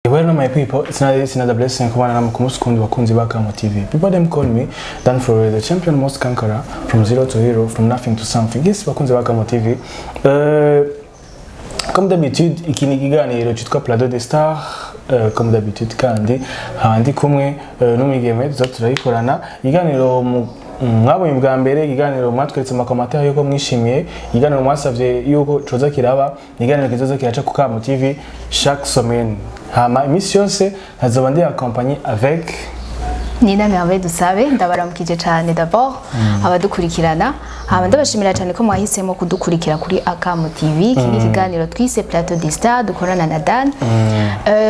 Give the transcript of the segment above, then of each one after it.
Well, my people, it's another blessing kubana namwe ku munsi kundi, bakunzi ba Kamo TV. People them call me Dan for the champion, most conqueror, from zero to hero, from nothing to something. Yes, bakunzi ba Kamo TV. Comme d'habitude, iki ni ikiganiro cyitwa Plateau des Stars. Comme d'habitude kandi nkaba ndi kumwe n'umwigeme tuza turayikorana ikiganiro. Mwabonye bwa mbere ikiganiro, mwatweretse ama commentaires yuko mwishimiye ikiganiro, mwasavye yuko coza kiraba ikiganiro kizoza kiraca ku Kamo TV chaque semaine. Hama iminsi yose nkazoba ndi accompagné avec Nina Merveille Dusabe. Ndabaramukije cyane d'abord abadukurikirana, hama ndabashimira cyane ko mwahisemo kudukurikira kuri Akamo TV. Iki ni ikiganiro twise Plateau des Stars, dukorana na Dan.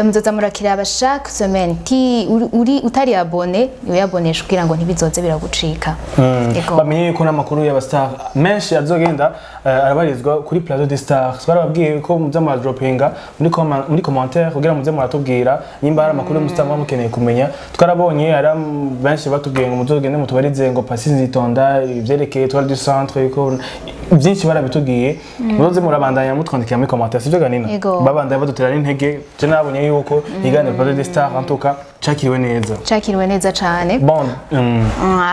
Muzoza murakiraba chaque semaine. Ti uri utari abonné, uyabonesha kugira ngo ntibizoze biragucika. Ego. Bamenye yuko n'amakuru y'aba star menshi azogenda arabarizwa kuri Plateau des Stars. Twarababwiye ko muza muradropinga muri commentaire kugira muze muratubwira nimba hari amakuru y'umu star muba mukeneye kumenya. Twarabonye hari benshi batubwiye ngo muzogende mutubarize ngo Pasi Nzitonda, ivyerekeye Etoile du Centre, yuko byinshi barabitubwiye. Muzoze murabandanya mutwandikira muri commentaire, sivyo Ganina? Ego. Babandanya badutera n'intege. Je nabonye yuko iganiro Plateau des Stars en tout cas cakiriwe neza. Cakiriwe neza cyane. Bon,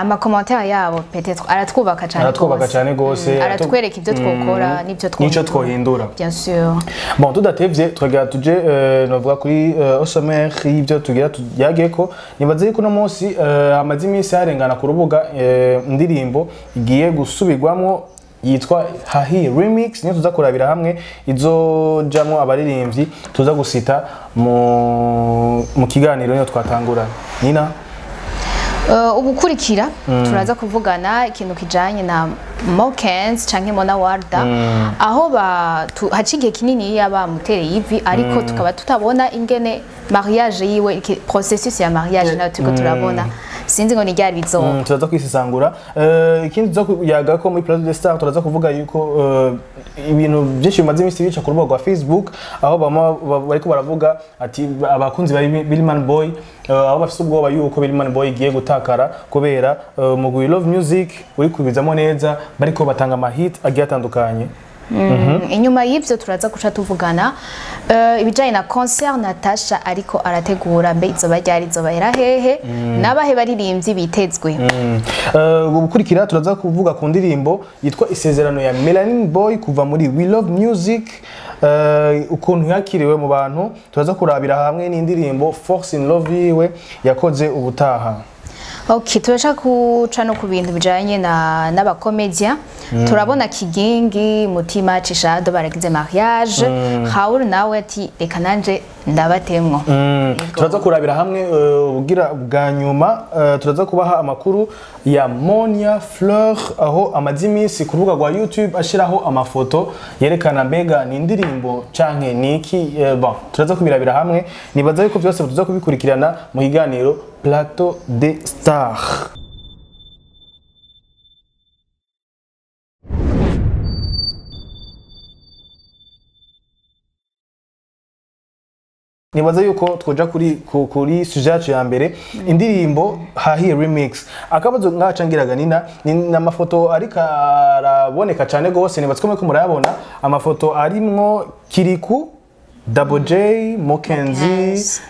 Ama commentaire yabo peut-être aratwubaka cyane aratwubaka gose. Cyane gose. Aratwereka ibyo twokora n'ibyo n'icyo twohindura. Bien sûr. Bon, tudatevye, twagira tuje novuga kuri au sommaire y'ibyo tugira tuyageko. Nibaze yuko uno munsi hamaze iminsi harengana ku rubuga indirimbo igiye gusubirwamwo yitwa Hahi Remix, niyo tuza kurabira hamwe, izojamwo abaririmbyi tuza gusita mu kiganiro niyo twatangura. Nina. Ubukurikira turaza kuvugana ikintu kijanye na Mokens canke Mona Warda, aho haca igihe kinini bamutereye ivi, ariko tukaba tutabona ingene mariage yiwe, processus ya mariage nayo turiko turabona, sinzi ngo ni ryari bizoba. Turaza kwisesangura. Ikindi tuza kuyaga ko muri Plateau des Stars, turaza kuvuga yuko ibintu byinshi bimaze iminsi bica ku rubuga rwa Facebook, aho bama bariko baravuga ati abakunzi ba Billman Boy, aho bafise ubwoba yuko Billman Boy igiye gutakara kubera umugwi Love Music uri kubizamo neza, bariko batanga amahit agiye atandukanye. Inyuma y'ivyo turaza guca tuvugana ibijanye na concert Natasha ariko arategura. Mbe izoba ryari, izobahera hehe, n'abahe baririmbyi bitezwe? Gukurikira turaza kuvuga ku ndirimbo yitwa Isezerano ya Melanin Boy kuva muri We Love Music, ukuntu yakiriwe mu bantu. Turaza kurabira hamwe n'indirimbo Force in Love yiwe yakoze ubutaha. Ok, turashaka kuca no ku bintu bijanye na n'aba comédiens. Turabona Kigingi, Mutima Cishado baragize mariage. Raoul nawe ati reka nanje ndabatemwo. Turaza kurabira hamwe ubugira bwa nyuma, turaza kubaha amakuru ya Monia Fleur, aho amaze iminsi ku rubuga rwa YouTube ashiraho amafoto yerekana mbega ni indirimbo canke niki. Bon, turaza kubirabira hamwe. Nibaza yuko byose tuza kubikurikirana mu kiganiro Plateau des Stars. Nibaza yuko twoja kuri sujet yacu ya mbere, indirimbo Hahi Remix. Akabazo ngaca ngiraga Nina ni n'amafoto ariko araboneka cyane gose, nibaza ko muriko murayabona, amafoto arimwo Kiriku, Double J, Mokenzi, Mokenzi.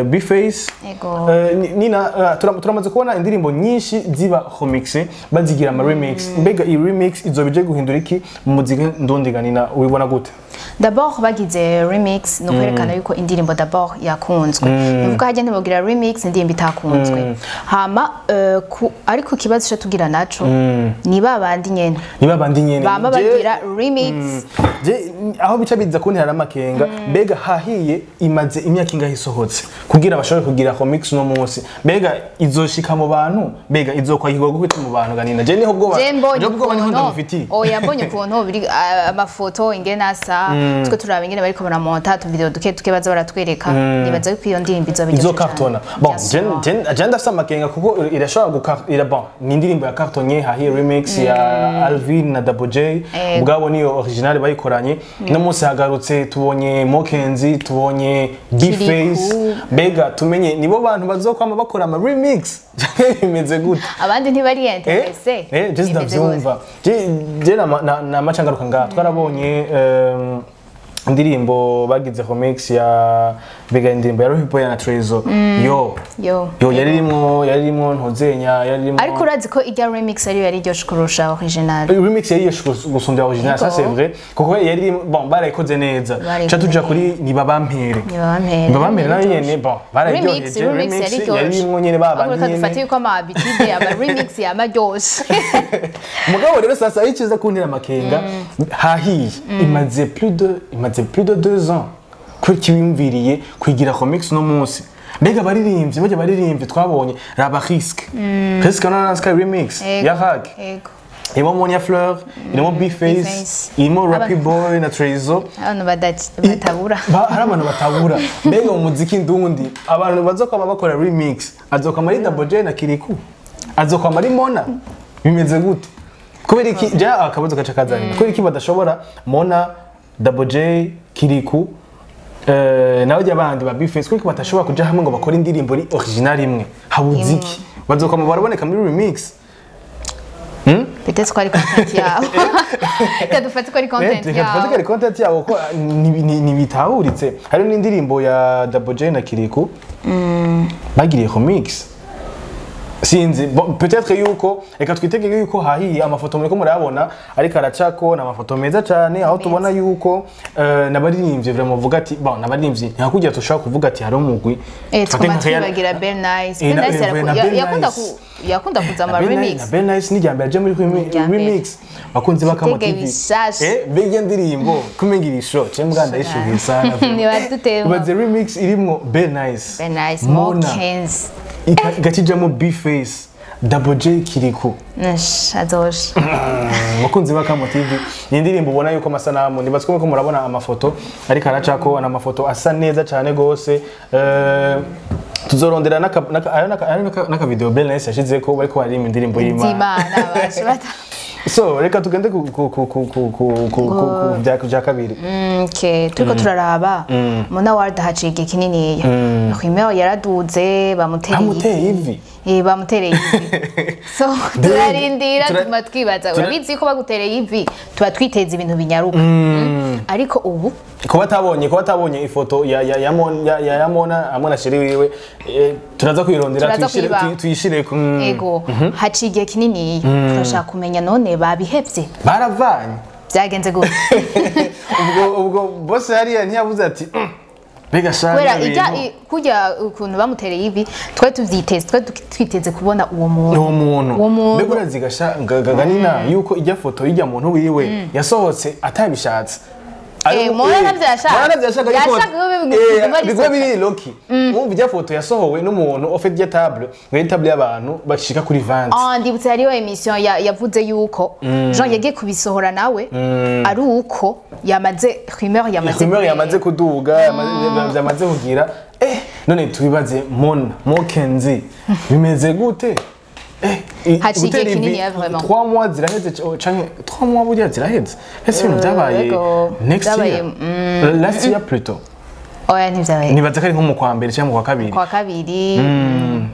Bface. Ego. Nina, turamaze kubona indirimbo nyinshi ziba remix, bazigira ama remix. Mbega iyi remix izoba ije guhindura iki mu muziki ndundi? Nina, ubibona gute? D'abord bagize remix no kwerekana yuko indirimbo d'abord yakunzwe. Nuvuga hajya ntibogira remix indirimbo itakunzwe. Hama ariko ikibazo cyo tugira naco ni babandi nyene ni babandi nyene bama bagira remix. Je aho bica biza kuntera n'amakenga, mbega Hahiye imaze imyaka ingahe isohotse kugira bashobore kugira remix no munsi? Mbega izoshika mu bantu? Mbega izokwakirwa gute mu bantu? Ganina, je niho bwoba Je mbonye niho bwoba niho ukuntu ndamufitiye. Oya, mbonye ukuntu biri, amafoto ingene asa, twe turaba ingene bariko baramonta tu video duke duke baza baratwereka, nibaza yuko iyo ndirimbo izoba izo iryoshe cane. cartona. Bon, Bien sûr. je ndafise amakenga kuko irashobora guka ira. Bon, ni indirimbo ya cartonye, Hahiye Remix ya Alvin na Double J. Ubwabo niyo original bayikoranye. No munsi hagarutse tubonye Mokenzi, tubonye Bface. Kirikou. Mbega tumenye nibo bantu bazokwama bakora ama remix, bimeze gute? Abandi ntibari intéressé. Je ndavyumva. Je na macangaruka ngaha twarabonye indirimbo bagize remix ya Mbega indirimbo ya Rocky Boy na Trezo, yo Yo. yo, yarimwo ntozenya, yarimwo. Ariko urazi ko ijya remix ariyo yari iryoshe kurusha original. Remix yari yoshe gusumbya original, ça c'est vrai, kuko yari bon, barayikoze neza. Barayikoze Ca tuja kuri Nibabampere. Nibabampere. Nibabampere nayo nyene, bon, Remix, barayiryoheje. remix yari iryoshe. Yarimwo nyene babandi Ahubwo reka dufate nyene. yuko ama habitude ama remix yama aryoshe. Mugabo rero sasa aho ikiza kuntera amakenga, hahiye imaze plus de 2 ans, kubera kiwiyumviriye kwigira remix no munsi? Mbega abaririmbyi bajya baririmbyi twabonye, raba Risque, Risque na Sky remix ya Hag, irimo Monia Fleur, irimo B-Face, B-Face. irimo Rappy Boy na Trezo. Abantu batabura. Hari abantu batabura. Mbega mu muziki ndundi abantu bazokwama bakora remix, azokwama ari Double J na Kiriku, azokwama ari Mona, bimeze gute? Kubera iki ja akabazo gaca kazanira, kubera iki badashobora Mona, Double J, Kiriku, nawe jya abandi ba B-Face, kubera iki badashobora kuja hamwe ngo bakore indirimbo ri original imwe? Habuze iki? Bazokwama baraboneka muri remix. Peut-être ko ari content yabo. Reka dufate ko ari content Reka dufate ko ari yabo. Content yabo, ko ntibitahuritse. Hariho n'indirimbo ya Double J na Kiriku bagiriye remix, sinzi. Bon, peut-être yuko reka twitege yuko hahiye amafoto muriko murayabona ariko aracako, ni amafoto meza cyane, aho tubona yuko n'abaririmbyi vraiment vuga ati bon, n'abaririmbyi ntakujya tushobora kuvuga ati hari umugwi. Twama Dufate nka twibagira Bell Nice. Eh, Bell Nice na Bell yakunda Nice. yakunda kuza ama Na remix. Na Bell Nice ni ryambere aje muri Irya mbere. remix, bakunzi ba Kamo Kitege TV. bishasha. Mbega ndirimbo kumengirisho cyo mbwa ndayishuhiye sana. Ntibadutemba. Ibaze remix irimwo Bell Nice, Bell Nice, Mona, Mokens. Igakijamo B-Face, Double J, Kiriku. Nash, azosha. Mukunzi ba Kamo TV, ni indirimbo ubona yuko amasanamu, nibatswe ko murabona amafoto ariko aracako, ni amafoto asa neza cyane gose. Tuzorondera n'aka video Bell Nice yashizeko bariko baririmba indirimbo y'Imana. Z'Imana basha bata. So reka tugende ku bya kabiri. Okay, turiko turaraba Mona Ward, haciye igihe kininiya. Rumeur yaraduze, bamutereye Bamuteye ivi. Bamutereye ivi. So turarindira, tuma twibaza, urabizi ko bagutereye ivi tuba twiteza ibintu binyaruka. Ariko ubu Kuba atabonye ifoto ya Mona hamwe na chéri wiwe, turaza kwirondera. Turaza tuyishire kuyibaha. Tuyishire Ego, haciye igihe kininiya, turashaka kumenya none babihevye? Baravanye? Byagenze gute? Ubwo bose hariya ntiyavuze ati "Mbega shana Kubera ibintu." ijya kurya ukuntu bamutereye ivi, twari tuvyiteze, twari twiteze kubona uwo muntu. Uwo muntu. Uwo muntu. Mbega urazi gasha ganina yuko ijya foto y'ijya muntu wiwe yasohotse atabishatse? Mona ntabyo yashaka. Mona ntabyo yashaka, ariko Yashaka ko biguma biguma risohoka. biri loki. Mwumva ijya foto yasohowe n'umuntu ufite ijya table, ngo ari table y'abantu bashika kuri 20. Ah, ndibutse hariho émission yavuze yuko Jean yagiye kubisohora nawe ari uko yamaze rumeur yamaze Rumeur kubera. yamaze kuduga, yamaze kugira. None tubibaze Mona Mokenzi, bimeze gute? Haciye igihe Gutera ivi, kinini ya vraiment. 3 mois ziraheze, canke 3 mois burya ziraheze. Ese ibintu byabaye Yego, next byabaye, year, last year plutôt? Oya, ntivyabaye. Nibaza ko ari nko mu kwa mbere cyangwa mu kwa kabiri. Kwa kabiri.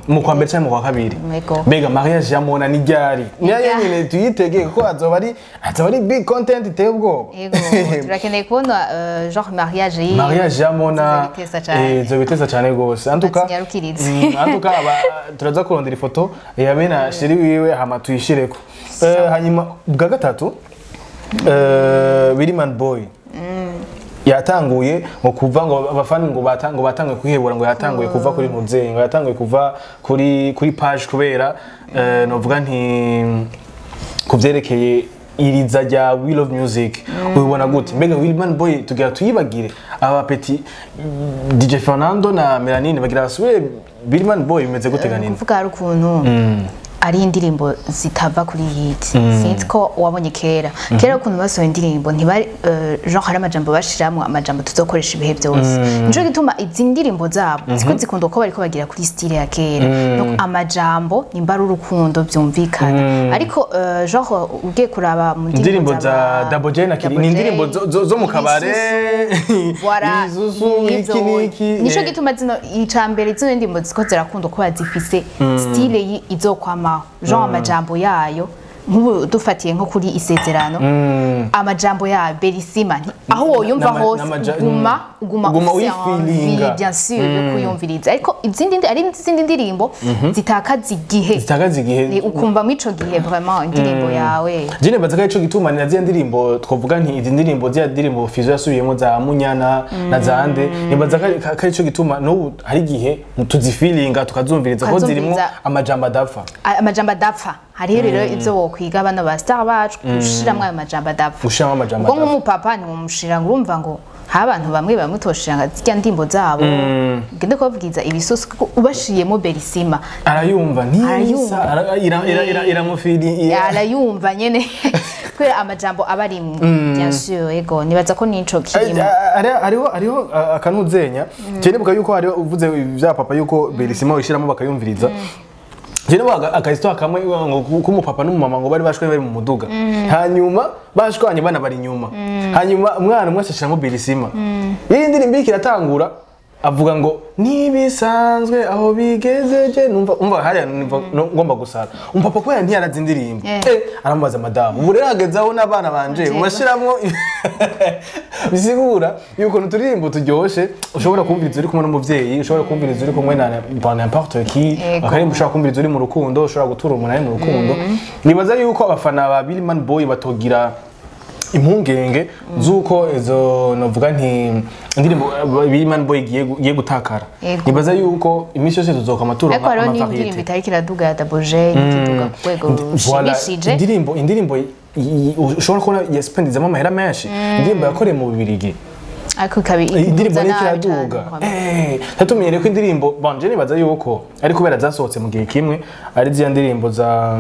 Mu kwa mbere cyangwa mu kwa kabiri. Yego. Mbega mariage ya Mona ni ryari? Niyo ryari? nyine tuyitege, kuko azoba ari big content iteye ubwoba. Yego, turakeneye kubona genre mariage yiwe. Mariage ya Mona. Izobitesa cane. Izobitesa cyane gose antuka. Batinyarukirize. Antuka turaza kurondera ifoto ya bena chéri wiwe, hama tuyishireko. Hanyuma bwa gatatu, Williman Boy yatanguye ngo kuva ngo abafani ngo batanguye kwihebura, ngo yatanguye kuva kuri ntuze, ngo yatanguye kuva kuri page kubera novuga nti kuvyerekeye iriza rya We Love Music. Ubibona gute? Mbega Willman Boy tugira tuyibagire? Aba petit DJ Fernando na Melanine bagira basubire Willman Boy, bimeze gute ganini? Kuvuga hari ukuntu ari indirimbo zitava kuri hit, sinzi ko wabonye kera kera ukuntu basohoye indirimbo, ntibari genre hari amajambo bashiramwo, amajambo tuzokoresha ibihe byose. Nico gituma izi ndirimbo zabo ziko zikunda, uko bariko bagira kuri style ya kera. Donc amajambo nimba ari urukundo byumvikana, ariko genre ugiye kuraba mu Indirimbo za Double J na Kiri Double ni J, indirimbo zo mu kabare. Voilà, ibisusu, nivyo. Iki niki. Nico gituma zino, icambere, zino ndirimbo ziko zirakunda kuba zifise style izokwamaho, genre amajambo yayo Nk'ubu dufatiye nko kuri Isezerano, amajambo ya Berisima, aho woyumva hose uguma uguma Uguma ufise uyifilinga. envie, bien sûr, yo kuyumviriza. Ariko izindi ari izindi ndirimbo zitakaza igihe. Zitakaza igihe. Ukumva muri ico gihe vraiment indirimbo yawe. Je nibaza ko arico gituma na ziriya ndirimbo, twavuga nti izi ndirimbo, ziriya ndirimbo Fizo yasubiyemo za Munyana na zande, nibaza ko arico gituma n'ubu hari igihe tuzifilinga, tukazumviriza ko zirimo Ukazumviriza. amajambo adapfa. Amajambo adapfa. Hariho rero ivyo wokwiga bano ba star bacu, gushiramwo ayo majambo adapfa. Gushiramo amajambo Ubwo adapfa. nk'umupapa ntiwumushira ngo urumva ngo hari abantu bamwe bamutoshira ngo zirya ndimbo zabo, ugende kubabwiza ibisusu, kuko ubashiriyemo Berisima Arayumva ntisa. Arayumva. Iramufili. Arayumva nyene kubera amajambo aba arimwo, bien sûr. Ego, nibaza ko nico kirimo. Hariho akanuzenya. Je nibuka yuko hariho uvuze vya papa yuko Berisima uyishiramo bakayumviriza. Je nibuka akahistoire kamwe ngo k'umupapa n'umumama ngo bari bashwanye bari mu muduga, hanyuma bashwanye bana bari inyuma, hanyuma umwana umwe ashashiramo Berisima. Iyi ndirimbo iriko iratangura, avuga ngo nibisanzwe aho bigeze, je numva umva hariya numva ngomba gusara. Umupapa kubera ntiyarazi indirimbo, aramubaza: "Madamu, ubu rero hageze aho n'abana banje ubashiramwo?" Bisigura yuko uturirimbo turyoshe ushobora kumviriza uri kumwe n'umuvyeyi, ushobora kumviriza uri kumwe na ba n'importe qui. Akaririmbo ushobora kumviriza uri mu rukundo, ushobora gutura umuntu ari mu rukundo. Nibaza yuko abafana ba Billman Boy batogira impungenge z'uko izo, novuga nti indirimbo Billman Boy igiye gutakara. Nibaza yuko iminsi yose tuzoka amaturo. Ariko hariho n'indirimbo itariko iraduga ya Double J, ikiduga ku rwego Voilà, rushimishije. Indirimbo ushobora kubona yasipendizamo amahera menshi, indirimbo yakoreye mu Bubirigi. Ariko ikaba Indirimbo iduza niko nabi cane, iraduga. vraiment. Tatumenyere ko indirimbo, bon, je nibaza yuko ari kubera zasohotse mu gihe kimwe, ari ziriya ndirimbo za,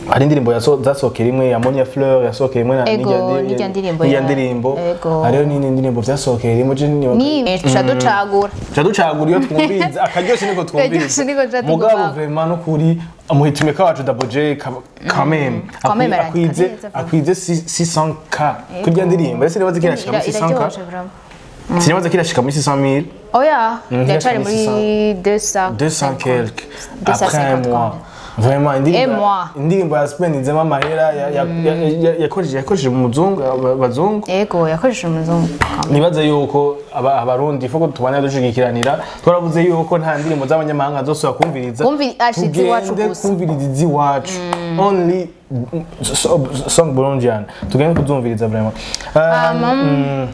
hari indirimbo zasohokeye rimwe ya Monia Fleur, yasohokeye rimwe na N'irya ndirimbo n'irya ndirimbo. Hariho n'indi ndirimbo vyasohokeye rimwe, je nibaza Ni tuca ducagura. Tuca ducagura iyo twumviriza akaryoshe, niko twumviriza. Akaryoshe niko tuca Mugabo tugumako. vraiment n'ukuri umuhitumeka wacu Double J quand même Quand même akwize arandika neza vraiment. akwize 600K kurya ndirimbo. Ese nibaza kirashika muri 600K? Iraryoshe vraiment. Sinibaza kirashika muri 600 000. Oya, iracari Irashika muri muri 200. 200 quelque après un 250 mois. Vraiment indirimbo Un mois. Indirimbo yaspendizemo amahera, yakoresheje mu muzungu, abazungu. Ego, yakoresheje umuzungu. Nibaza yuko Abarundi foko tubana dushigikiranira. Twaravuze yuko nta ndirimbo z'abanyamahanga zose kumviriza. Ashitse iwacu Tugende gusa. kumviriza iz'iwacu, only song burundian, tugende kuzumviriza vraiment.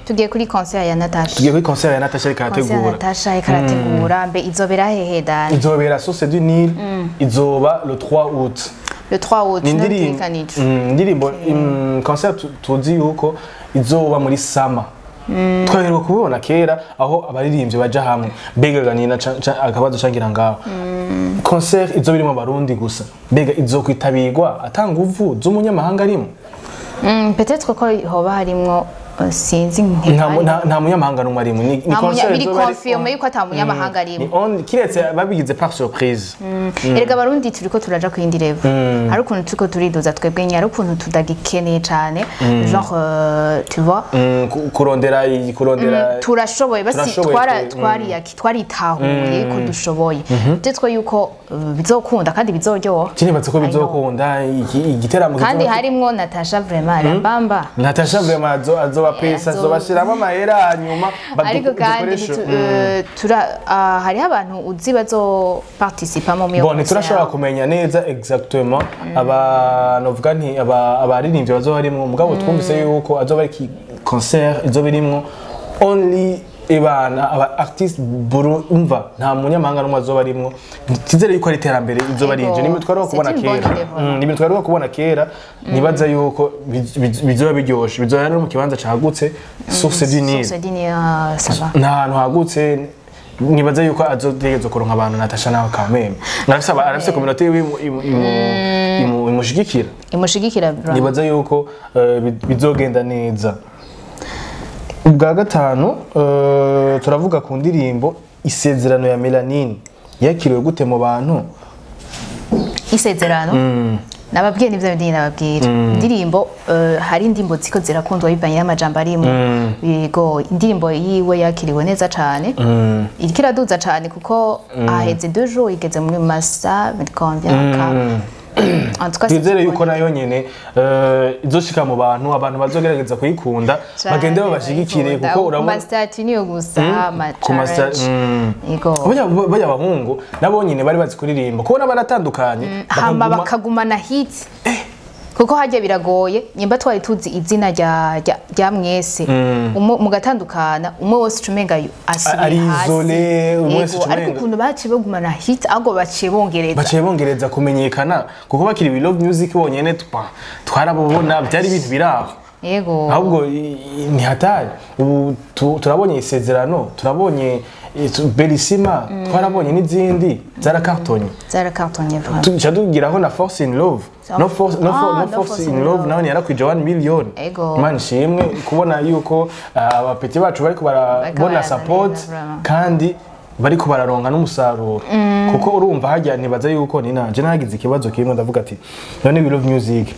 Tugiye kuri concert ya Natasha. Tugiye kuri concert ya Natasha ariko Concert ya arategura. Natasha ariko arategura. Mbe izobera hehe, Dani? Izobera Source du Nil, izoba le 3 août. Le 3 août. Ni indirimbo Ntekanijwe. Indirimbo, concert tuzi yuko izoba muri sama. Twaheruka kubibona kera aho abaririmbyi baja hamwe. Mbega ganina akabazo cangira ngaho, concert izoba irimo Abarundi gusa, mbega izokwitabirwa ata nguvu z'umunyamahanga arimo? Peut-être ko hoba harimwo, sinzi. Nta munyamahanga n'umwe arimo. Ni Nta concert biri izoba confirmé yuko ata munyamahanga arimo. Ni kiretse babigize par surprise. Erega Abarundi turiko turaja ku yindi level. Hari ukuntu turiko turiduza twebwe nyine, hari ukuntu tudagikeneye cane, genre, tu vois. Kurondera Turashoboye basi. Turashoboye Twara twariyaki, twaritahuye ko dushoboye. Peut-être yuko bizokunda kandi bizoryoha. Kinibatse ko I know. bizokunda igiteramo Kandi harimwo Natasha, vraiment arambamba. Natasha vraiment azoba pesa, azobashiramo amahera, hanyuma Ariko kandi dukoreshe. Hariho abantu uzi bazoparticipamo muri iyo Bon, ntiturashobora concert. kumenya neza exactement aba, novuga nti abaririmbyi bazoba barimwo, mugabo twumvise yuko azoba ari concert izoba irimwo only ibana aba artiste buru, umva nta munyamahanga n'umwe azoba arimwo. Tizere yuko ari iterambere izoba ari ije. Nimwe twari C'est kubona une bonne kera. idée, vraiment. Ni ibintu twari kubona kera. Nibaza yuko bizoba biryoshe, bizoba no mu kibanza cagutse, Source du Nil. Source du Nil, ça va. Ni ahantu hagutse. Nibaza yuko azotegerezwa kuronka abantu. Natasha nawe kameme arafise communauté yiwe imushigikira. Imushigikira vraiment. Nibaza yuko bizogenda neza. Ubwa gatanu, turavuga ku ndirimbo Isezerano ya Melanine, yakiriwe gute mu bantu? Isezerano, nababwiye nivyo bindi nababwira. Indirimbo, hari indirimbo ziko zirakundwa bivanye n'amajambo arimo. Yego, indirimbo yiwe yakiriwe neza cane, iriko iraduza cane kuko aheze 2 jours igeze muri massa combien ka. En tout cas, Twizere yuko nayo nyene izoshika mu bantu, abantu bazogerageza kuyikunda, bagende babashigikire, kuko urabona ku statut niyo gusa ama ku ma challenge. Yego. Bajya abahungu nabo nyene bari bazi kuririmba, kubona baratandukanye Hama bakagumana hit, kuko hajya biragoye nyimba twari tuzi izina rya mwese, mugatandukana, umwe wese ucumenga asubira ari hasi. Isolé, umwe wese Yego, ariko ucumenga. ukuntu baciye bagumana hit, ahubwo baciye bongereza. Baciye bongereza kumenyekana, kuko bakiri We Love Music bonyene twarabubona, byari ibintu biraho. Ahubwo ni hatari ubu turabonye Isezerano, turabonye Belisima, twarabonye n'izindi zarakartonye. Zarakartonye vraiment. Tuca tugiraho na Force in Love. No Force, no, Ah, no Force in Love nawe yarakwije 1 million. Imana ishimwe kubona yuko abapeti bacu bariko barabona baraza support neza, vraiment. kandi bariko bararonka n'umusaruro, kuko urumva hajya nibaza yuko ni nanje nagize ikibazo kimwe, ndavuga ati none We Love Music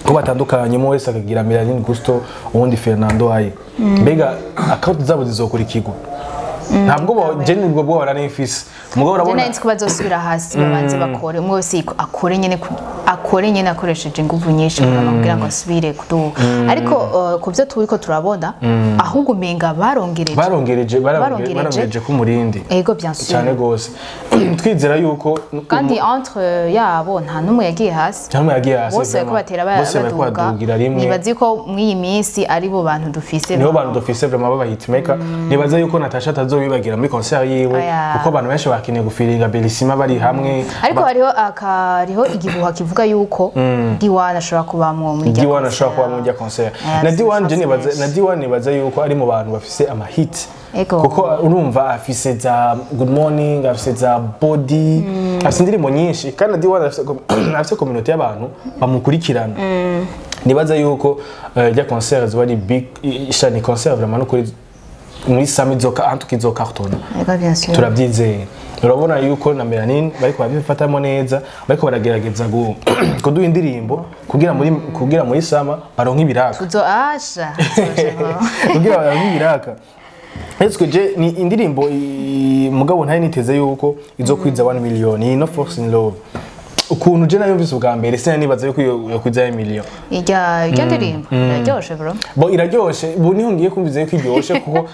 ko batandukanye, umwe wese akagira Melanin Gusto, uwundi Fernando Aye, mbega account zabo zizokurikirwa? Ntabwo je nibwo bwo baranifise mugabo Je urabona nari nzi ko bazosubira hasi, babanze bakore, umwe wese akore nyene akore nyene akoresheje inguvu nyinshi kugira ngo asubire kuduga, ariko ku byo turiko turabona, ahubwo umenga barongereje. Barongereje. Barongereje. Barongereje ku murindi. Ego, bien sûr. Cyane gose, twizera yuko Kandi entre yabo nta n'umwe yagiye hasi. Cyangwa yagiye hasi. Bose bariko Vraiment. batera Bose bariko baduga. badugira rimwe. Nibazi ko mw'iyi minsi ari bo bantu dufise. Nibo bantu dufise vraiment baba hitmaker. Nibaza yuko Natasha atazobibagira muri concert yiwe, Aya. kuko abantu benshi bakeneye gufiringa Belisima bari hamwe. Ariko hariho akariho igihuha kivuga yuko D1 ashobora kubamwo muri rya D1 ashobora kuba concert. muri rya concert. Aya, Na afise D1 je chance nibaza nyinshi. na D1 nibaza yuko ari mu bantu bafise ama hit, kuko urumva afise za Good Morning, afise za Body, afise indirimbo nyinshi, kandi na D1 afise community y'abantu bamukurikirana. Nibaza yuko rya concert ziba ari big ishani concert vraiment, no kuri muri sami zoka antuka izokartona. Ego, bien sûr. Turabyizeye. Urabona yuko na Melanin bariko barabifatamo neza, bariko baragerageza kuduha indirimbo kugira muri sama baronke ibiraka. Tuzo asha Kugira baronke ibiraka. Ese je ni indirimbo mugabo ntari niteze yuko izokwiza 1 million, iyi No Force in Love. Ukuntu je nayumvise ubwa mbere, sinari nibaza yuko yokwiza 1 million. Irya ndirimbo iraryoshe bro. Bo iraryoshe, ubu niho ngiye kumviza yuko iryoshe, kuko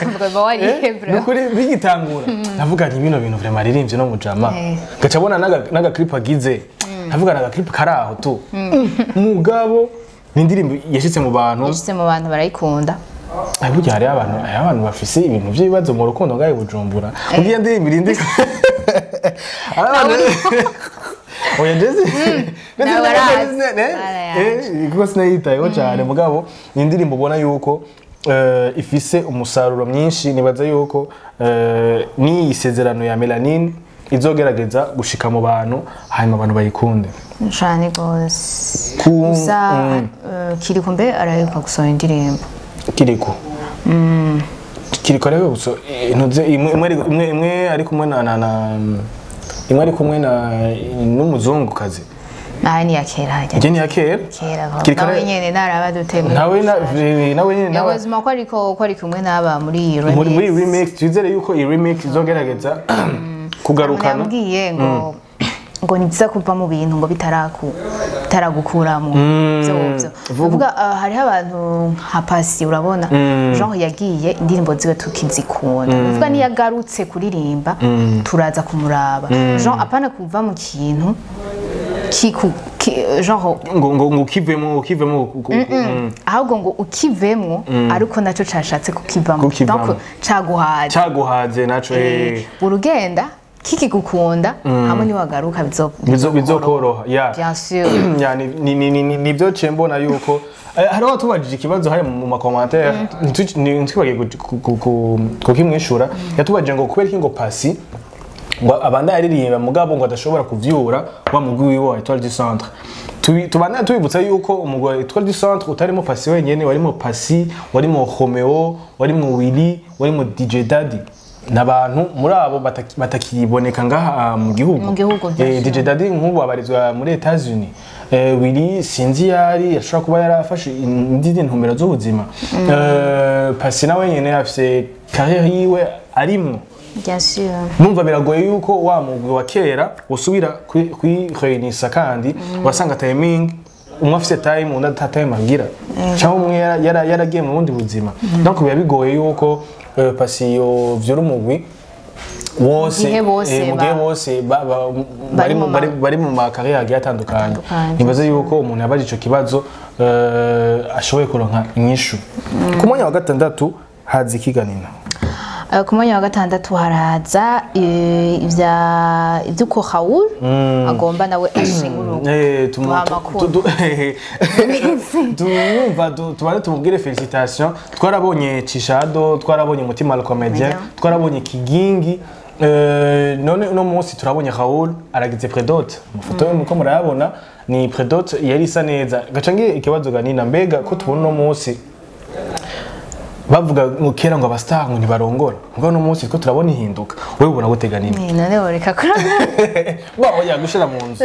Kuvuga warihe bro? Nukuri bigitangura ndavuga nti bino bintu vraiment aririmbye no mujama, gaca abona n'aga clip agize, ndavuga n'aga clip karaho tu, mugabo ni indirimbo yashitse mu bantu. Yashyize mu bantu barayikunda. Ay, burya hariho abantu bafise ibintu by'ibibazo mu rukundo ngaho i Bujumbura, kuko iyo ndirimbo irindi hari oya jezi. Nawe arazi. Arayazi. Kuko sinayitayeho cyane, mugabo ni indirimbo ubona yuko ifise umusaruro mwinshi. Nibaza yuko n'iyi Sezerano ya Melanin izogerageza gushika mu bantu, hanyuma abantu bayikunde. Cane gose. Gusa Kiriko mbe araheruka gusohora indirimbo? Kiriko, Kiriko rero gusa ntuze imwe ari kumwe na imwe ari kumwe na n'umuzungukazi. Nawe ni iya kera hajya. Njye ni iya kera. Kera Kiriko nawe nyene naraba duteme. Nawe nawe nyene nawe. Yabuzima ko ari kumwe n'aba muri iyi Muri remix. Remix, twizere yuko iyi remix izogerageza kugarukana. Yambwiye ngo ni byiza kuva mu bintu ngo bitaragukuramo byo vuga. Hariho abantu nka Pasi, urabona genre yagiye indirimbo ziwe tukizikunda, uvuga niyo agarutse kuririmba turaza kumuraba, genre apana kuva mu kintu genre ngo ukivemo ahubwo ngo ukivemwo ariko nacyo cashatse kukivamo. Kukivamo. Donc caguhaje. Caguhaze naco. Urugenda kikigukunda hamwe niwagaruka bizokoroha ya. Bien sûr. Ya, nibyo ciye mbona yuko hariho watubajije ikibazo hari mu ma commentaire, ntitwibagiye kukimwishura. Yatubajije ngo kubera iki ngo Pasi ngo abanda yaririmba, mugabo ngo adashobora kuvyura wa mugwi wiwe wa Etoile du Centre. Tubandanye tubibutsa yuko umugwi wa Etoile du Centre utarimo Pasi wenyene, warimo Pasi, warimo Romeo, warimo Willy, warimo DJ Daddy, n'abantu muri abo batakiboneka ngaha mu gihugu. Mu gihugu, bien sûr. DJ Daddy nk'ubu abarizwa muri Etats-Unis. Willy sinzi yari ashobora kuba yarafashe indi ntumbero z'ubuzima. Pasi nawe nyene afise carrière yiwe arimwo. Bien sûr. Numva biragoye yuko wa mugwi wa kera usubira kwireunisa, kandi wasanga timing, umwe afise time, undi ata time agira, cyangwa umwe yaragiye mu bundi buzima. Donc biba bigoye yuko Pasi yovyura umugwi wose Mu gihe bose mu gihe bose bari mu bari mu ma carrière agiye atandukanye. Atandukanye. Nibaze yuko umuntu yabaje ico kibazo ashoboye kuronka inyishu. Ku mwanya wa gatandatu haza ikiganiro. Ku mwanya wa gatandatu haraza ivya ivy'uko Raoul agomba nawe ashinga urugo. Duha amakuru. Tumwumva tubanze tumubwire félicitation. Twarabonye Chishado, twarabonye Mutima le comédien, Comédien. twarabonye Kigingi. None uno munsi turabonye Raoul aragize pré-dot. Amafoto ye muko murayabona, ni pré-dot yari isa neza. Gaca ngiye ikibazo ganina: mbega ko tubona uno munsi bavuga ngo kera ngo aba star ngo ntibarongora, ngo uno munsi two turabona ihinduka, wewe ubona gute ganina? None woreka kurongora? Ba oya, gushira mu nzu.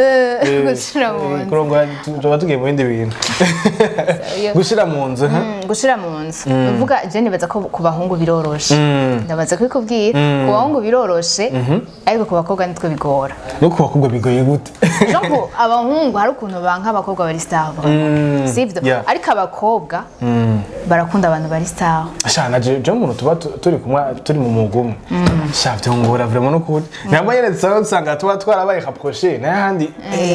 Gushira mu nzu. Kurongora tuba tugiye mu bindi bintu. Gushira mu nzu, ha? Gushira mu nzu, uvuga je nibaza ko ku bahungu biroroshe. Ndabaza kubikubwira, ku bahungu biroroshe, ariko ku bakobwa nitwe bigora. No ku bakobwa bigoye gute? Donc abahungu hari ukuntu banka abakobwa bari star vraiment, sivyo? Yeah. Ariko abakobwa barakunda abantu bari star. Sha, na je umuntu tuba turi kumwe, turi mu mwuga umwe, sha, byongora vraiment n'ukuri. Ntabwo nyene usanga tuba twarabaye rapproché n'ahandi,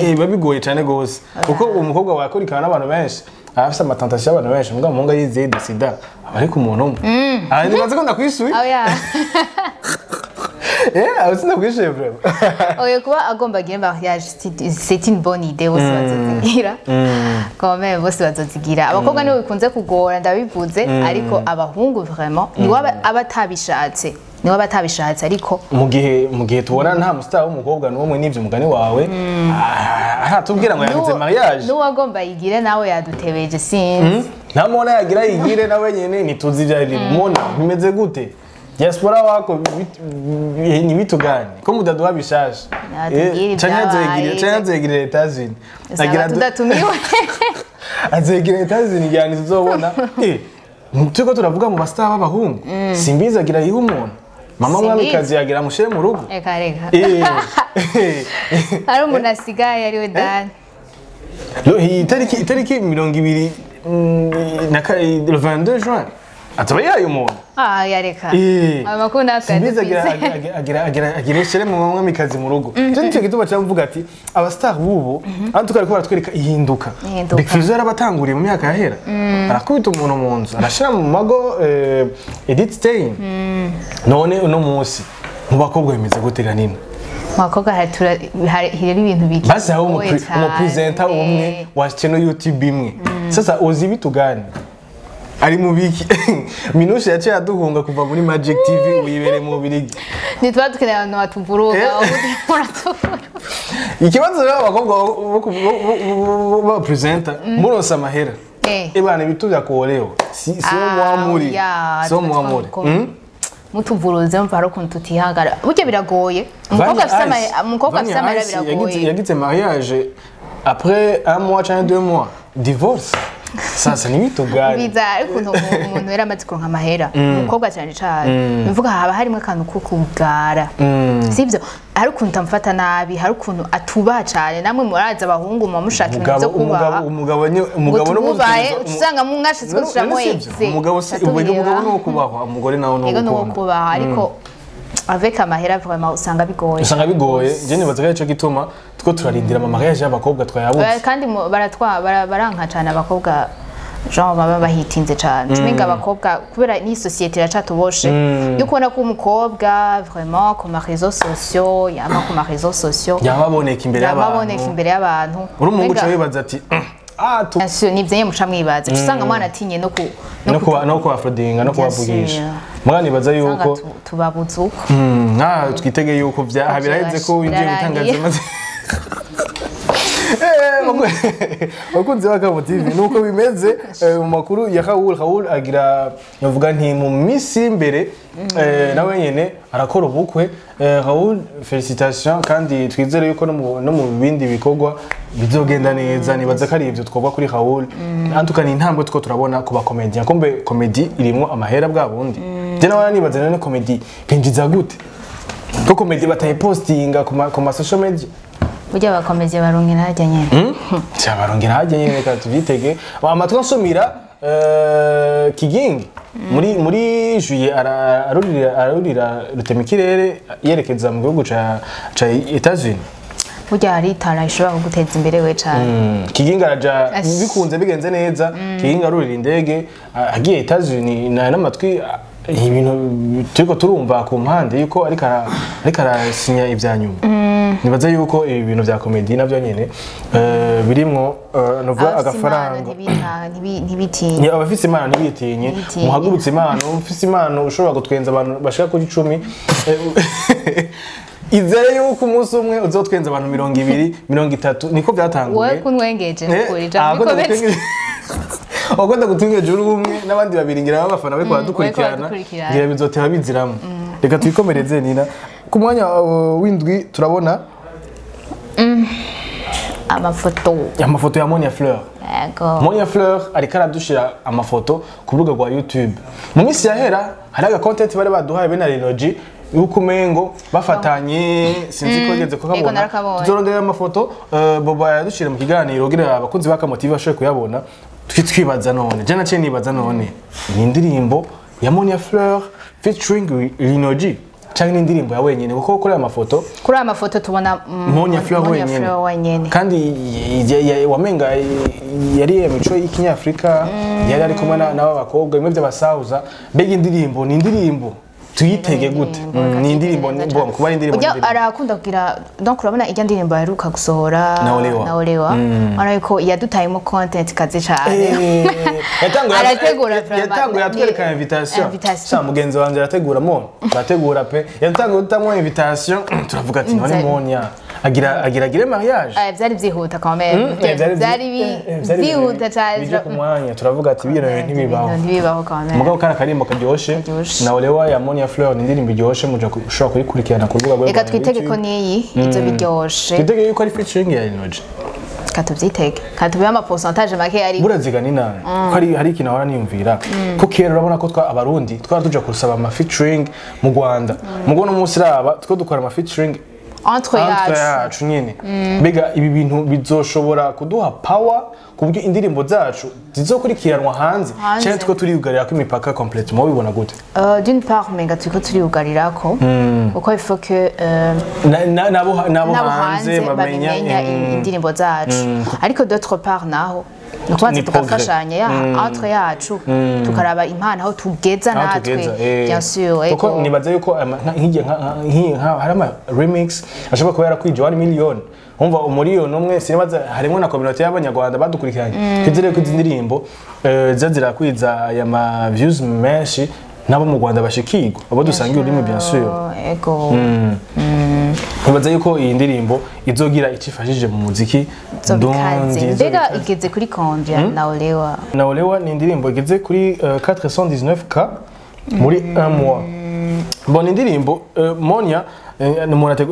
biba bigoye cyane gose, kuko umukobwa wakurikirana n'abantu benshi, aba afise ama tentation y'abantu benshi, mugabo umuhungu yizeye décida aba ari ku muntu umwe. Ah, nibaze ko ndakwishuye. Oh yeah. Aho sindakwishuye vraiment. Oya, kuba agomba agire mariage, c'est une bonne idée, bose bazozigira quand même, bose bazozigira. Abakobwa nibo bikunze kugora, ndabivuze, ariko abahungu vraiment niwe aba atabishatse, niwe aba atabishatse, ariko Mu gihe tubona nta mu star w'umukobwa n'umwe, n'ivyo mugani wawe, aratubwira ngo yagize mariage. N'uwagomba yigire nawe yadutebeje, sinzi. Nta mubona yagira yigire nawe nyene, ntituzi ibyo ari mubona bimeze gute. Diaspora wako ni vitu gani ko mudaduha bishasha? Natubwire Canke ibyabaye. Canke azegira Etats-Unis. Usanga tudatumiwe. Azegira Etats-Unis cyane, tuzobona. Turiko turavuga mu ba star b'abahungu, simbizi agira yiha umuntu mama Simbizi. mwamikazi yagira amushire mu rugo. Reka reka. Hari umuntu asigaye ariwe Dani. Iyi itariki 20 na le 22 juin ataba yayo umuntu. Ah, yareka. Ayo makuru natwe Simbizi agira yadufise. agira ishere mu mwamikazi mu rugo. Cyo nicyo gituma cyamvuga ati aba star bubu hano tukariko baratwereka ihinduka. Ihinduka. Big Fizzo yarabatanguriye mu myaka yahera, arakubita umuntu mu nzu, arashira mu mago Edith Stein. None uno munsi mu bakobwa bimeze gute ganini? Mu bakobwa hari ibintu biki Basi aho bigoye cyane. umu presenter umwe wa channel YouTube imwe, sasa uzi bitugani ari mu biki? Minushe yaciye aduhunga kuva muri Magic TV, uyibere mu Birigi. Ntituba dukeneye abantu batuvuruga, ahubwo muratuvuruga. Ikibazo rero, abakobwa bo presenter muronse amahera, ebana ibitu vya kuolewa si wo muamuri Ya, si wo muamuri. Mutuvuruze mva hari ukuntu tutihangara, burya biragoye umukobwa afise amahera biragoye. Yagize mariage, après un mois cyangwa 2 mois divorce. Sasa ni bitu gani? Biza ariko ukuntu umuntu yari amaze kuronka amahera, umukobwa cyane cyane, bivuga haba harimo akantu ko kugara, sivyo? Hari ukuntu amufata nabi, hari ukuntu atubaha cyane. Namwe murazi abahungu muba mushaka ibintu Umugabo byo kubaha. Umugabo Ngo umugabo no tumubahe, usanga mwashitse gushiramo exe. Umugabo si umugabo ni uwo kubahwa, umugore nawe ni Ego, ni uwo uwo gukunda. kubaha, ariko avec amahera vraiment usanga bigoye. Usanga bigoye. Je nibaza ko arico gituma two turarindira ama mariage y'abakobwa twayabuze. Kandi baranka cyane abakobwa, genre baba bahitinze cyane. Tumenga abakobwa kubera ni société iracatuboshe yo kubona ko umukobwa vraiment ku ma réseaux sociaux, yama ku ma réseaux sociaux, yaba aboneka imbere yama y'abantu. aboneka imbere y'abantu. Uri umuhungu Umenga- uca wibaza ati ah tu Bien sûr, nivyo nyene muca mwibaza. Uca usanga mwana atinye no ku no kuba afrodinga no Bien kubavugisha. sûr. Mwana nibaza Usanga yuko tubabuza uko. Twitege yuko vya biraheze ko winjiye mu Birarangiye. itangazamakuru. Bakunzi ba Kamo TV, nuko bimeze mu makuru ya Raoul. Raoul agira, navuga nti mu minsi imbere nawe nyene arakora ubukwe. Raoul, félicitations, kandi twizere yuko no mu bindi bikorwa bizogenda neza. Nibaza ko ari ivyo twoba kuri Raoul. Antuka ni intambwe two turabona ku ba comédien. Kumbe comedy irimwo amahera bwa bundi. Je nawe nibaza none comedy binjiza gute? Ko comédie batayipostinga ku ma social media. Burya abakomezi barongera harya nyene. Cyabarongera hajya nyine, reka tubyitege. Amatwi nsumira, Kigingi muri juillet arurira rutemikirere yerekeza mu gihugu ca Etats-Unis. Burya hari itara ishobora kuguteza imbere we cane. Kigingi araja Ash. bikunze bigenze neza, Kigingi arurira indege agiye Etats-Unis n'amatwi ibintu turiko turumva ku mpande yuko ariko arasinya ibya nyuma. Nibaza yuko ibi bintu vya comédie navyo nyene birimwo novuga Abafise impano agafaranga. Ntibitinye. Ni abafise impano ntibitinye. Ntibitinye. Muhagurutse impano, ufise impano ushobora gutwenza abantu bashika kuri 10, izere yuko umunsi umwe uzotwenza abantu 20, 30, niko byatanguye. Wowe kunwengeje nukuri ijambo rikomeye. Ukunda gutwengeje uri umwe n'abandi babiri ngira b'abafana bariko baradukurikirana. Baradukurikirana. Ngira bizoteba biziramo. Reka twikomereze, Nina. Ku mwanya w'indwi turabona amafoto. Amafoto ya Monia Fleur. Yego. Monia Fleur ariko aradushira amafoto ku rubuga rwa YouTube. Mu minsi yahera hari aga content bari baduhaye bene Renogy yuko umengo bafatanye, sinzi ko yigeze Yego, kukabona. narakabonye. Tuzorondera amafoto, Boba yadushira mu kiganiro kugira abakunzi ba Kamotive bashobore kuyabona. Twibaza none, je naciye nibaza none, ni indirimbo ya Monia Fleur featuring Renogy canke ni indirimbo ya wenyene? Kuko kuri aya mafoto Kuri aya mafoto tubona Monia Fleur Monia wenyene. Fleur wenyene. Kandi wamenga yari iyo mico y'ikinyafrika, yari ari kumwe n'aba bakobwa bimwe by'abasahuza. Mbega indirimbo ni indirimbo tuyitege gute? Ni indirimbo bon, kuba ari indirimbo ni Ujya indirimbo. arakunda kugira, donc urabona ijya ndirimbo aheruka gusohora Naolewa. Naolewa, urabona ko yadutayemo content kazi cyane. Yatanguye Arategura vraiment. yatanguye atwereka invitation. Invitation. Sa mugenzi wanje arategura mo, arategura pe. Yatanguye gutamwo invitation, turavuga ati none Monia agira agira agire mariage. Byari byihuta quand même. Byari byihuta cyane. Bije ku mwanya, turavuga ati bino bintu ntibibaho. Ntibibaho quand même. Mugabo kari akarimbo karyoshe. Karyoshe. Naolewa ya Monia Fleur ni indirimbo iryoshe, muja ushobora kuyikurikirana ku rubuga rwe Reka rwa twitege ko YouTube. niyi ibyo biryoshe. Twitege yuko ari featuring ya Linoji. Katubyitege, katubihe ama pourcentage make ari. Buraziga ni nani ko hari ikintu ahora niyumvira ko kera urabona ko twa abarundi twara tuja kurusaba ama featuring mu Rwanda, mugo no munsi raba two dukora ama featuring entre entre yacu. Yacu nyene. Mbega ibi bintu bizoshobora kuduha power ku buryo indirimbo zacu zizokurikiranwa hanze, Hanze. cyane two turiyugarira ko imipaka complètement? Ubibona gute? D'une part umenga turiko turiyugarirako, kuko il faut que nabo nabo hanze hanze bamenya babimenya indirimbo zacu, ariko d'autre part naho ni ukubanza Ni progrès. tugafashanya ya entre yacu, tukaraba impano aho tugeza aho natwe. tugeza, eh. Bien sûr, Kuko ego. nibaza yuko hari ama remix ashobora kuba yarakwije 1 million, umva umuriyoni umwe, sinibaza harimo na community y'abanyarwanda badukurikiranye. Twizere ko izi ndirimbo ziza zirakwiza aya ma views menshi, nabo mu Rwanda bashikirwa, abo dusangiye ururimi, bien sûr. Ego. Nibaza yuko iyi ndirimbo izogira icyo ifashije mu muziki Zobikaze. ndundi. Mbega Izobikaze. igeze kuri combien, Naolewa? Naolewa ni indirimbo igeze kuri 419K muri un mois. Bon, indirimbo Monia ni umuntu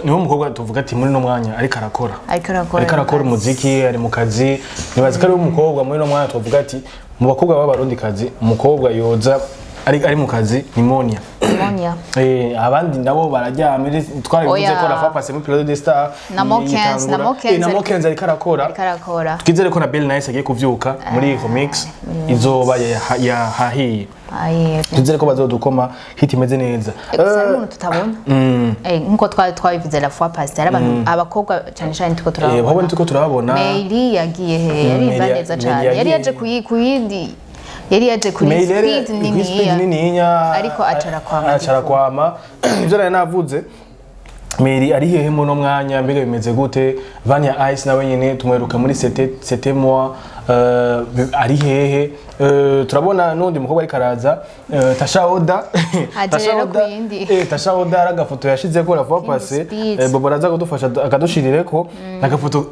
niwo mukobwa tuvuga ati muri no mwanya ariko arakora. Ariko arakora. Ariko arakora umuziki, ari mu kazi. Nibaza ko ari umukobwa muri no mwanya tuvuga ati mu bakobwa b'abarundi kazi, umukobwa yoza ari mu kazi ni Monia. Monia. Abandi nabo bararyamye, twarabivuze Oya. ko Rafa passé muri Plateau des Stars. Na Mokens, na yitangura. Mokens Na Mokens ariko arakora. Ariko arakora. Twizere ko na Bell Nice agiye kuvyuka muri remix izoba yahahiye. Aye. Twizere ko bazodukoma hit imeze neza. Gusa hari umuntu tutabona. Nkuko twari twabivuze la fois passée, hari abantu, abakobwa cyane cyane tuko turabona. Babona tuko turababona. Meili yagiye he? Yaririmba Meili neza Meili cyane. Yari yagiye. yaje kuyindi, yari yaje kuri Meili speed kuri speed niniya. Nininya. Ariko acara kwama. Acara kwama. Ivyo nari navuze, Meri ari hehe muno mwanya? Mbega bimeze gute? Vanya Ice nawe nyene tumweruka muri c'était moi, ari hehe? Turabona n'undi mukobwa ariko araza, Tasha Oda. Aje Tasha rero Oda, kuyindi. Tasha Oda ari agafoto yashizeko la fois passée. Speed. Bobo araza kudufasha akadushirireko agafoto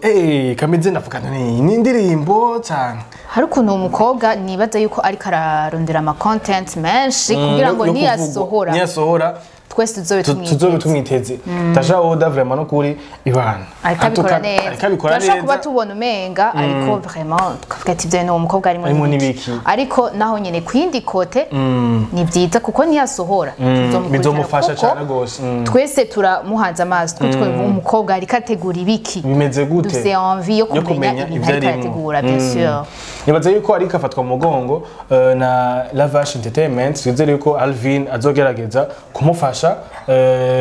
kameze, ndavuga ni indirimbo cyane. Hari ukuntu uwo mukobwa nibaza yuko ariko ararondera ama content menshi kugira ngo yo kuvugwa. niyasohora Niyasohora Twese tuzobe Tuzobe tumwiteze. Tumwiteze Tasha Oda, vraiment no kuri ibana. Ariko abikora neza. Ariko abikora Turashobora kuba neza. tubona umenga, ariko vraiment tukavuga ati ibyo ni uwo mukobwa arimo Arimo n'ibiki. n'ibiki. Ariko naho nyene ku yindi côté ni byiza, kuko niyasohora tuzomukurikirana, Bizomufasha kuko cyane gose. Twese turamuhanze amaso, twe twumva umukobwa ariko ategura ibiki, Bimeze gute? Dufise envie yo Yo kumenya kumenya ibintu ivyo ariko arimwo. arategura, bien sûr. Nibaza yuko ariko afatwa mu mugongo na Lavash Entertainment. Twizere yuko Alvin azogerageza kumufasha.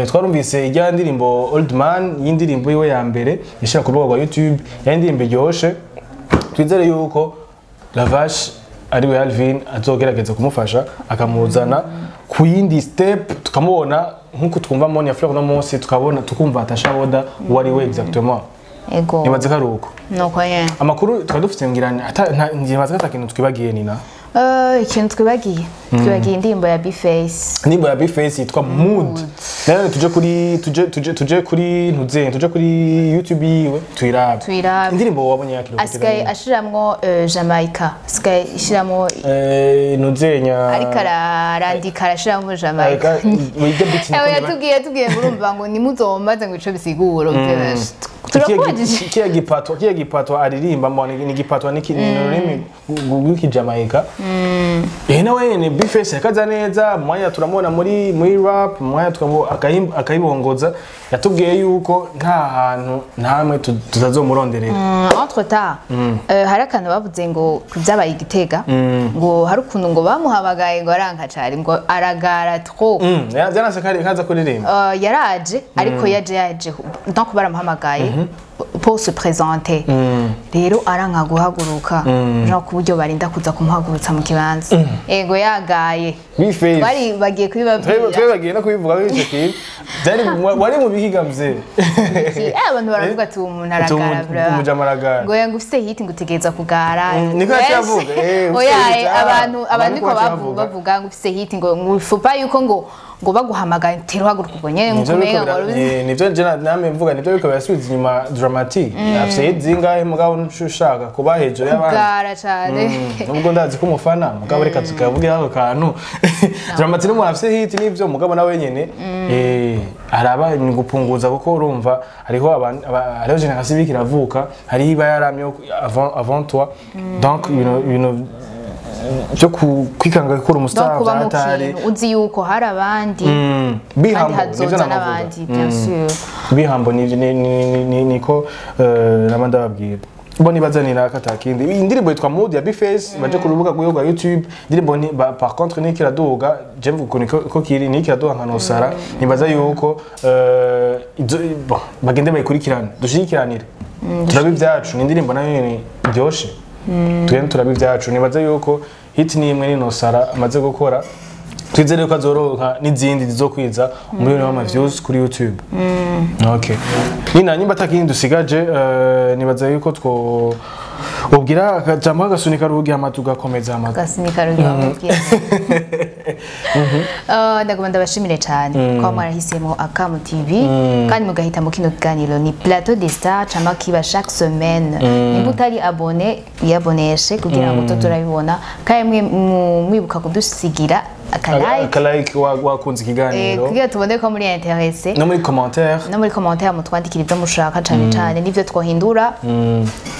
Twarumvise ijya ndirimbo Old Man, y'indirimbo yiwe ya mbere yashira ku rubuga rwa YouTube, ya indirimbo iryoshe. Twizere yuko Lavash ariwe Alvin azogerageza kumufasha, akamuzana ku yindi step, tukamubona nk'uko twumva Monia Fleur no munsi, tukabona tukumva Tasha Oda uwo ari we exactement. Ego. Nibaza ko ari uko. Nuko nyene. Amakuru twari dufite, ngira ngibaza ko ata kintu twibagiye, Nina. Ikintu twibagiye indirimbo ya B-Face. Indirimbo ya B-Face yitwa Mood. Nayo tuje kuri ntuze, tuje kuri YouTube yiwe tuyirabe. Tuyirabe. Indirimbo wabonye yakira? Asigaye ashiramwo Jamaica, asigaye ashiramwo Ntuzenya. Ariko arandika, arashiramwo Jamaica. Iryo beat. Ewe, yatubwiye ngo urumva ngo nimuzombaze ngo ico bisigura. Turakubajije. Kiya gipatwa aririmba mbona ni gipatwa, ni ururimi rw'ikijamaika. Nawe ni B-Face yakaza neza. Mwanya turamubona muri rap, mwanya tukamubona akayibongoza. Yatubwiye yuko nta hantu ntamwe tutazomuronderera. Entre temps hari akantu bavuze ngo ku byabaye igitega, ngo hari ukuntu ngo bamuhamagaye ngo aranka cyane, ngo aragara trop. Byaranse kari kaza kuririmba. Yaraje, ariko yaje donc baramuhamagaye pour se présenter, rero aranka guhaguruka, genre ku buryo barinda kuza kumuhagurutsa mu kibanza, ego yagaye. B-Face. Bari bagiye kubibabwira. Twebwe bagiye no kubivuga icyo kintu byari wari mu bihiga mzee. Abantu baravuga ati uwo muntu aragara vraiment. Umujama aragara. Ngo yango ufise hit ngo utegereza kugara. Niko yaciye avuga, ufise Oya, hit, abantu abantu niko niko baciye bavuga bavuga. Bavuga ngo ufise hit ngo faut pas yuko ngo baguhamagaye tera uhaguruka ubwo nyene Nivyo nkuko biriko umenga ngo nivyo je namwe mvuga, nivyo biriko birasubiza inyuma Dramatic. Afise hit zingahe, mugabo ntushaka kuba hejuru y'abandi? Kugara cane. Nubwo ndazi ko umufana, mugabo reka tukavuge ako kantu. Dramatic n'umuntu afise hit nivyo, mugabo nawe nyene araba ni gupunguza, kuko urumva hariho hariho génération iriko iravuka, hariho iba yaramye avant toi, donc ibintu byo kwikanga gukura Donc umustar kuba mu byatari kintu uzi yuko hari abandi Be kandi humble, nivyo hazoza namavuga. n'abandi, bien sûr. Be humble, niko nama ndababwira bo nibazanira katakindi. Indirimbo yitwa Mood ya B-Face, baje ku rubuga rwiwe rwa YouTube. Indirimbo ni par contre ni kiraduga, je mvuga ukuntu ko kiri ni kiraduga nka nosara. Nibaza yuko bon, bagende bayikurikirane, dushigikiranire, turabe ibyacu. Ni indirimbo nayo nyene iryoshe, tugende turabe ibyacu. Nibaza yuko hit ni imwe, ni nosara amaze gukora. Twizere ko azoronka n'izindi zizokwiza umiliyoni w'ama views kuri YouTube. Okay Nina, nyimba atakindi dusigaje, nibaza yuko two ubwira akajambo agasunika rugi hama tugakomeza hama. Gasunika rugi bamubwira. Ndagomba ndabashimire cyane kuba mwarahisemo Akamu TV kandi mugahitamo kino kiganiro ni Plateau des Stars, cama kiba chaque semaine. Nimba utari abonné, wiyaboneshe kugira ngo tuze turabibona, kandi mwe mwibuka kudusigira aka like. Aka like wakunze ikiganiro. Kugira tubone ko muri intéressé. No muri commentaire. No muri commentaire mutwandikira ibyo mushaka, cyane cyane n'ibyo twohindura,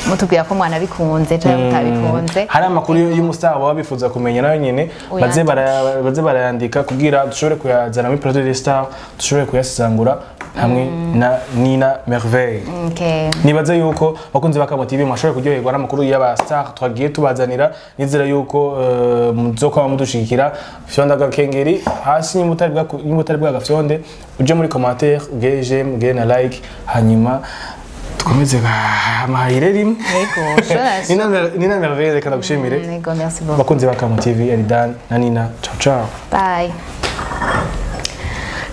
mutubwira ko mwanabikunze cyangwa mutabikunze. Hari amakuru y'umustar baba bifuza kumenya, nayo nyene baze baze barayandika kugira dushobore kuyazana muri Plateau des Stars, dushobore kuyasesangura hamwe na Nina Merveille. Okay. Nibaze yuko bakunzi ba Kamo TV mwashoboye kuryoherwa n'amakuru y'aba star twagiye tubazanira. Nizera yuko muzokwama mudushigikira. Fyonda agakengeri hasi nimba utari bwagafyonde, uje muri commentaire ugere j'aime, ugere na like, hanyuma dukomeze amahire rimwe. Yego, sure. Nina Merveille, reka ndagushimire. Yego, merci beaucoup. Bakunzi ba Kamo TV, Elidan na Nina, ciao ciao. Bye.